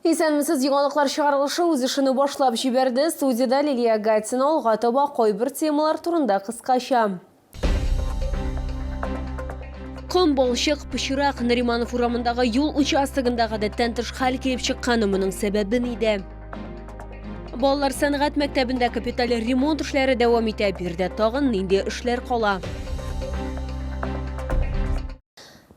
Исәнмесез, яңалыклар чыгарылышы үз эшен башлап җибәрде. Студиядә Лилия Гатина. Алга таба кайбер темалар турында кыскача. Ком, балчык, пычрак. Нариманов урамындагы юл участогында гадәттән тыш хәл килеп чыккан. Моның сәбәбе нидә? Балалар сәнгать мәктәбендә капиталь ремонт эшләре дәвам итә. Биредә тагын нинди эшләр кала?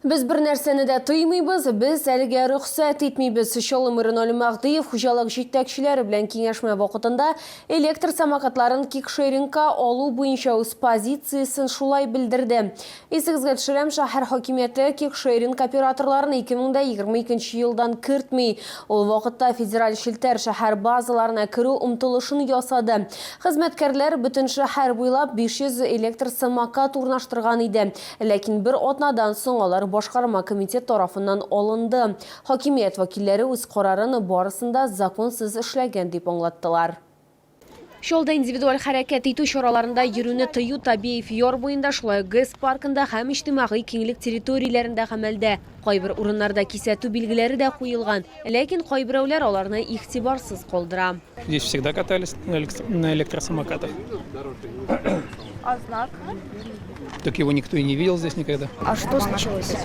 Без бер нәрсәне дә тыймыйбыз, без әлегә рөхсәт итмибез. Чаллы мэры Наил Мәһдиев хуҗалык җитәкчеләре белән киңәшмә вакытында электр самокатларын кикшерингка алу буенча үз позициясен шулай белдерде. Исегезгә төшерәм, шәһәр хакимияте кикшеринг операторларын 2022 елдан кертми. Ул вакытта федераль челтәр шәһәр базаларына керү омтылышын ясады. Хезмәткәрләр бөтен шәһәр буйлап 500 электр самокат урнаштырган иде. Ләкин бер атнадан соң алар башкарма комитет тарафыннан алынды. Хакимият вәкилләре үз карарын барысын да законсыз эшләгән дип аңлаттылар. Чаллыда индивидуаль хәрәкәт итү чараларында йөрүне тыю Табеев яр буенда, шулай ук ГЭС паркында һәм иҗтимагый киңлек территорияләрендә гамәлдә. Кайбер урыннарда кисәтү билгеләре дә куелган, ләкин кайберәүләр аларны игътибарсыз калдыра. Здесь всегда катались на электросамокатах. А знак? Так его никто и не видел здесь никогда. А что случилось?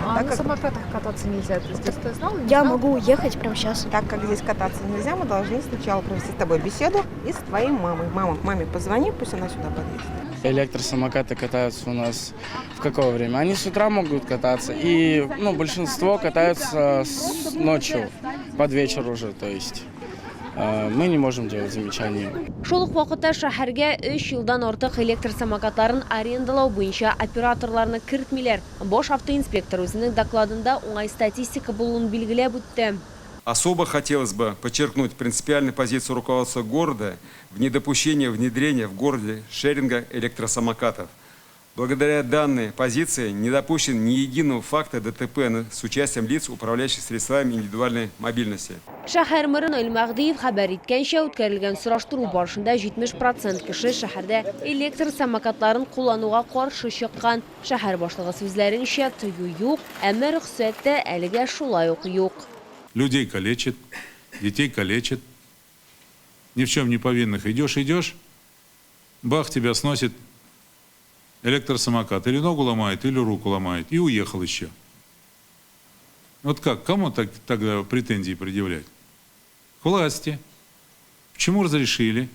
А на самокатах кататься нельзя. Ты здесь ты знал? Я могу уехать прямо сейчас. Так как здесь кататься нельзя, мы должны сначала провести с тобой беседу и с твоей мамой. Мама, маме позвони, пусть она сюда подъедет. Электросамокаты катаются у нас в какое время? Они с утра могут кататься, и, ну, большинство катаются ночью, под вечер уже, то есть мы не можем делать замечания. Шул ук вакытта шәһәргә өч елдан артык электр самокатларын арендалау буенча операторларны кертмиләр. Баш автоинспектор үзенең докладында уңай статистика булуын билгеләп үтте. Особо хотелось бы подчеркнуть принципиальную позицию руководства города в недопущении внедрения в городе шеринга электросамокатов. Благодаря данной позиции не допущен ни единого факта ДТП с участием лиц, управляющих средствами индивидуальной мобильности. Шәһәр мэры Наил Мәһдиев хәбәр иткәнчә, үткәрелгән сораштыру барышында 70 процент кеше шәһәрдә электр самокатларын куллануга каршы чыккан. Шәһәр башлыгы сүзләренчә, тыю юк, әмма рөхсәт тә әлегә шулай ук юк. Людей калечит, детей калечит. Ни в чем не повинных. Идешь, идешь, бах, тебя сносит электросамокат. Или ногу ломает, или руку ломает. И уехал еще. Вот как? Кому так, тогда претензии предъявлять? К власти. Почему разрешили?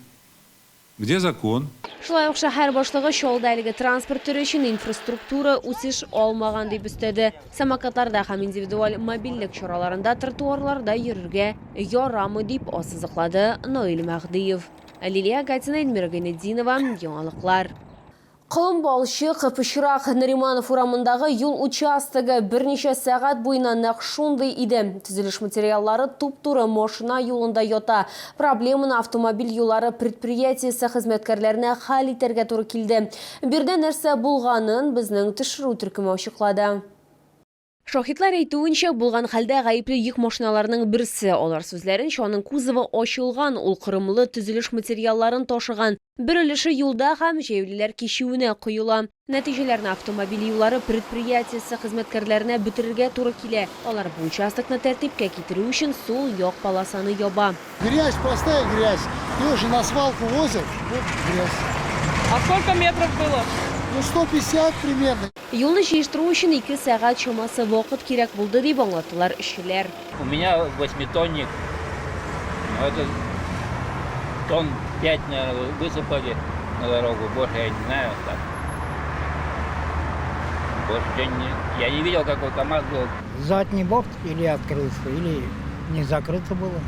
Где закон? Шулай ук шәһәр башлыгы Чаллыда әлеге транспорт төре өчен инфраструктура үсеш алмаган дип өстәде. Самокатларда һәм индивидуаль мобильлек чараларында тротуарларда йөрергә ярамый, дип ассызыклады Наил Мәһдиев. Лилия Гатина, Эльмира Гайнетдинова, Яңалыклар. Ком, балчык, пычрак. Нариманов урамындагы юл участогы берничә сәгать буена нәкъ шундый иде. Төзелеш материаллары туп-туры машина юлында ята. Проблеманы автомобиль юллары предприятиесе хезмәткәрләренә хәл итәргә туры килде. Биредә нәрсә булганын безнең төшерү төркеме ачыклады. Шаһитлар әйтүенчә, булган хәлдә гаепле йөк машиналарының берсе. Алар сүзләренчә, аның кузовы ачылган, ул корымлы төзелеш материалларын ташыган. Бер өлеше юлда һәм җәяүлеләр кичүенә коела. Нәтиҗәләрне автомобиль юллары предприятиесе хезмәткәрләренә бетерергә туры килә. Алар бу участокны тәртипкә китерү өчен сул як полосаны яба. Грязь, простая грязь. Ее же на свалку возят, вот грязь. А сколько метров было? Ну, 150 примерно. Юлны җыештыру өчен ике сәгать чамасы вакыт кирәк булды, дип аңлаттылар эшчеләр. У меня восьмитонник, ну это тонн 5, наверное, высыпали на дорогу, больше я не знаю. Так. Больше я не, я не видел, какой КамАЗ был. Задний борт или открылся, или не закрыто было.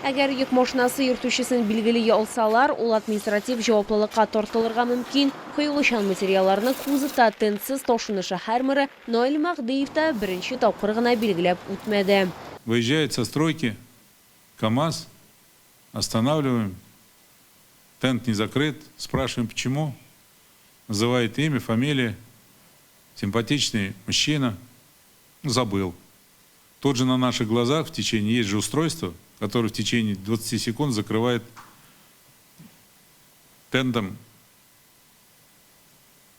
Әгәр йөк машинасы йөртүчесен билгели алсалар, ул административ җаваплылыкка тартылырга мөмкин. Коелучан материалларны кузовта тентсыз ташуны шәһәр мэры Наил Мәһдиев та беренче тапкыр гына билгеләп үтмәде. Выезжает со стройки КАМАЗ, останавливаем, тент не закрыт, спрашиваем почему, называет имя, фамилия, симпатичный мужчина, забыл. Тут же на наших глазах в течение, есть же устройство, которое в течение 20 секунд закрывает тентом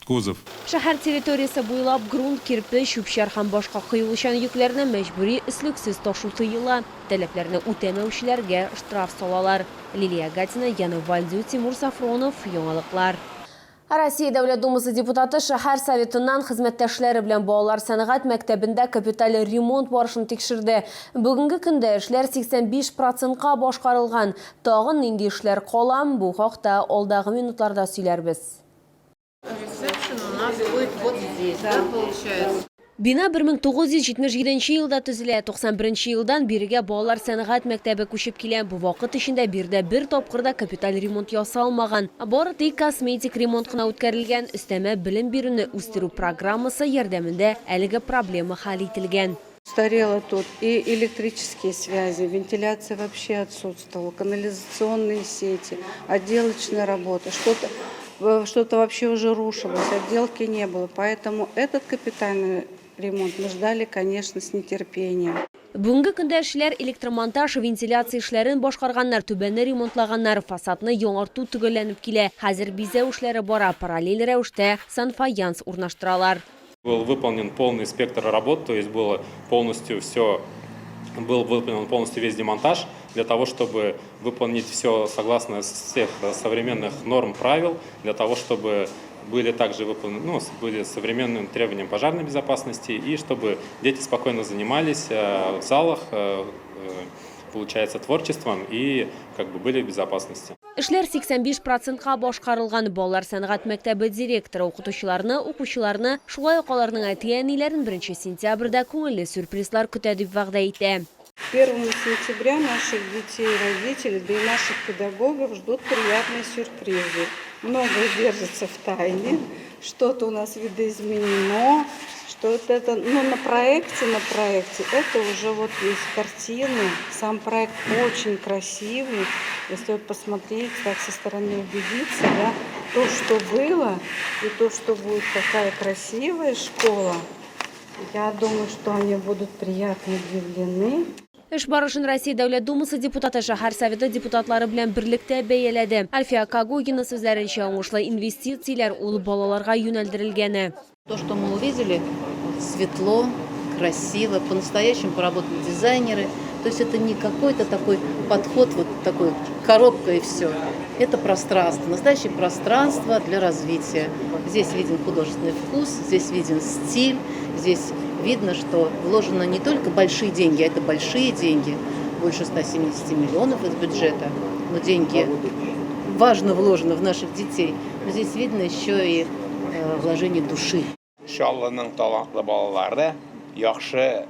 Кузов. Шәһәр территориясе буйлап грунт, кирпеч, чүп-чар һәм башка коелучан йөкләрне мәҗбүри өслексез ташу тыела. Таләпләрне үтәмәүчеләргә штраф салалар. Лилия Гатина, Яна Вальдю, Тимур Сафронов, Яңалыклар. Россия Дәүләт Думасы депутаты шәһәр советыннан хезмәттәшләре белән балалар сәнгать мәктәбендә капиталь ремонт барышын тикшерде. Бүгенге көндә эшләр 85 процентка башкарылган. Тагын нинди эшләр кала, бу хакта алдагы минутларда сөйләрбез. Ресепшн у нас будет вот здесь, да, получается? Бина 1977 елда төзелә. 91 елдан бирегә балалар сәнгать мәктәбе күчеп килә. Бу вакыт эчендә биредә бер тапкыр да капиталь ремонт ясалмаган. Бары тик косметик ремонт кына үткәрелгән. Өстәмә белем бирүне үстерү программасы ярдәмендә әлеге проблема хәл ителгән. Устарело тут и электрические связи, вентиляция вообще отсутствовала, канализационные сети, отделочная работа, что-то вообще уже рушилось, отделки не было. Поэтому этот капитальный ремонт мы ждали, конечно, с нетерпением. Бүгенге көндә эшләр электромонтаж, вентиляция эшләрен башкарганнар, түбәне ремонтлаганнар, фасадны яңарту төгәлләнеп килә. Хәзер бизәү эшләре бара, параллель рәвештә санфаянс урнаштыралар. Был выполнен полный спектр работ, то есть было полностью все, был выполнен полностью весь демонтаж для того, чтобы выполнить все согласно всех современных норм, правил, для того, чтобы были также выполнены, ну, были современным требованиям пожарной безопасности и чтобы дети спокойно занимались в залах, получается, творчеством и как бы были в безопасности. Эшләр 85 процентка башкарылган. Балалар сәнгать мәктәбе директоры укытучыларны, укучыларны, шулай ук аларның әти-әниләрен 1 сентябрьдә күңелле сюрпризлар көтә дип вәгъдә итә. 1 сентября наших детей, родителей, да и наших педагогов ждут приятные сюрпризы. Многое держится в тайне, что-то у нас видоизменено, что-то это, ну, на проекте это уже вот есть картины, сам проект очень красивый, если вот посмотреть, так со стороны убедиться, да, то, что было, и то, что будет, какая красивая школа, я думаю, что они будут приятно удивлены. Эш барышын Россия Дәүләт Думасы депутаты шәһәр советы депутатлары белән берлектә бәяләде. Альфия Когогина сүзләренчә, уңышлы инвестицияләр ул балаларга юнәлдерелгәне. То, что мы увидели, светло, красиво, по-настоящему поработали дизайнеры. То есть это не какой-то такой подход, вот такой коробка и все. Это пространство, настоящее пространство для развития. Здесь виден художественный вкус, здесь виден стиль, здесь видно, что вложено не только большие деньги, а это большие деньги, больше 170 миллионов из бюджета, но деньги важно вложены в наших детей. Но здесь видно еще и вложение души. Чаллының талантлы балалары яхшы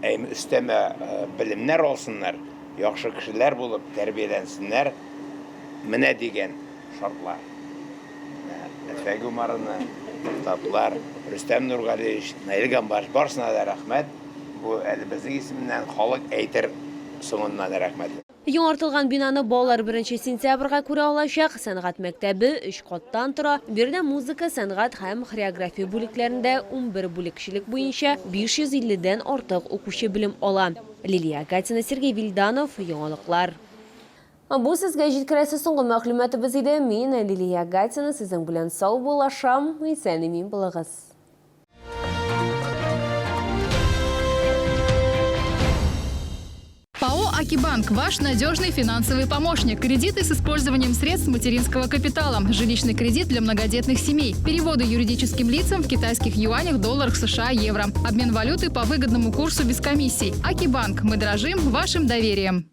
өстәмә белемнәр алсыннар, яхшы кешеләр булып тәрбияләнсеннәр. Менә дигән шартлар. Әлфия Гумаровна, депутатлар, Рөстәм Нургалиевич, Наил Гамбаш, барысына да рәхмәт. Бу әле безнең исемнән халык әйтер соңыннан рәхмәт. Яңартылган бинаны балалар 1 сентябрьгә күрә алачак. Сәнгать мәктәбе өч каттан тора. Биредә музыка, сәнгать һәм хореография бүлекләрендә 11 бүлекчелек буенча 550дән артык укучы белем ала. Лилия Гатина, Сергей Вильданов, Яңалыклар. Бу сезгә җиткерәсе соңгы мәгълүматыбыз иде. Мин Лилия Гатина сезнең белән саубуллашам. Исән-имин булыгыз. ПАО «Акибанк» – ваш надежный финансовый помощник. Кредиты с использованием средств материнского капитала. Жилищный кредит для многодетных семей. Переводы юридическим лицам в китайских юанях, долларах США, евро. Обмен валюты по выгодному курсу без комиссий. Акибанк. Мы дорожим вашим доверием.